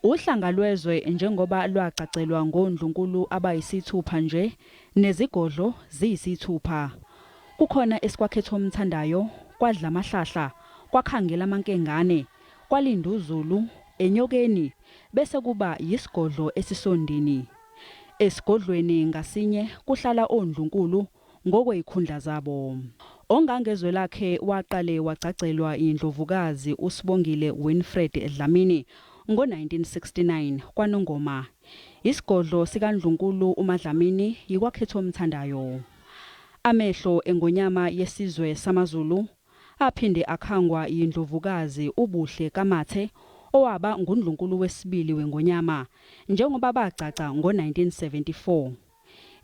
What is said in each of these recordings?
Uhlanga lwezwe njengoba lwagcagcelwa ngondlunkulu abayisithupha nje, nezigodlo ziyisithupha. Kukhona esikwaKhethomthandayo, KwaDlamahlahla, KwaKhangelamankengane, KwaLinduzulu, eNyokeni, bese kuba yisigodlo esisoNdini. Esigodlweni ngasinye kuhlala ondlunkulu ngokwezikhundla zabo. Ongangezwe lakhe waqale wagcagcelwa yiNdlovukazi uSibongile Winfred Dlamini ngo-1969 kwaNongoma. Isigodlo sikaNdlunkulu uMaDlamini yiKwaKhethomthandayo. Amehlo eNgonyama yesizwe samaZulu aphinde akhangwa yiNdlovukazi uBuhle kaMathe owaba nguNdlunkulu wesibili weNgonyama njengoba bagcagca ngo-1974.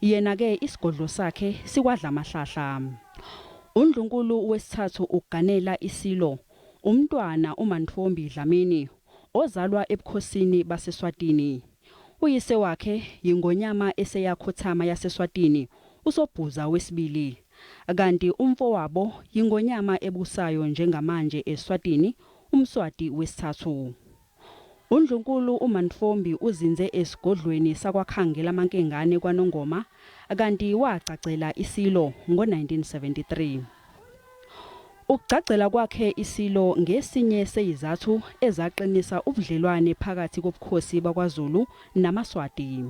Yena-ke isigodlo sakhe sikwaDlamahlahla. UNdlunkulu wesithathu ukuganela iSilo, uMntwana uMantfombi Dlamini ozalwa ebukhosini baseSwatini. Uyise wakhe yiNgonyama eseyakhothama yaseSwatini uSobhuza wesibili. Kanti umfowabo yiNgonyama ebusayo njengamanje eSwatini uMswati wesithathu. UNdlunkulu uMantfombi uzinze esigodlweni sakwaKhangelamankengane kwaNongoma kanti wagcagcela iSilo ngo-1973. Ukugcagcela kwakhe iSilo ngesinye seyizathu ezaqinisa ubudlelwane phakathi kobukhosi bakwaZulu namaSwati.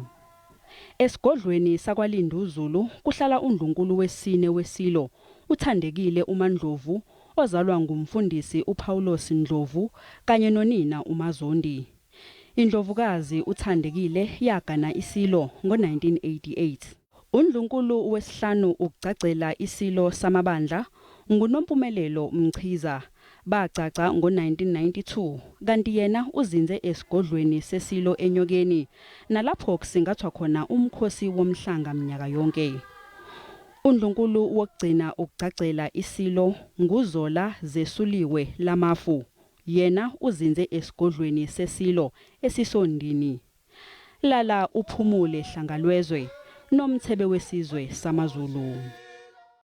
Esigodlweni sakwaLinduzulu kuhlala uNdlunkulu wesine weSilo, uThandekile uMaNdlovu ozalwa nguMfundisi uPaulos Ndlovu kanye nonina uMaZondi. INdlovukazi uThandekile yagana iSilo ngo-1988. UNdlunkulu wesihlanu ukugcagcela iSilo Samabandla nguNompumelelo Mchiza. Bagcagca ngo-1992 kanti yena uzinze esigodlweni seSilo eNyokeni nalapho kusingathwa khona uMkhosi Womhlanga minyaka yonke. UNdlunkulu wokugcina ukugcagcela iSilo nguZola Zesuliwe Lamafu. Yena uzinze esigodlweni seSilo esisoNdini. Lala uphumule Hlangalwezwe, Nomthebe wesizwe samaZulu.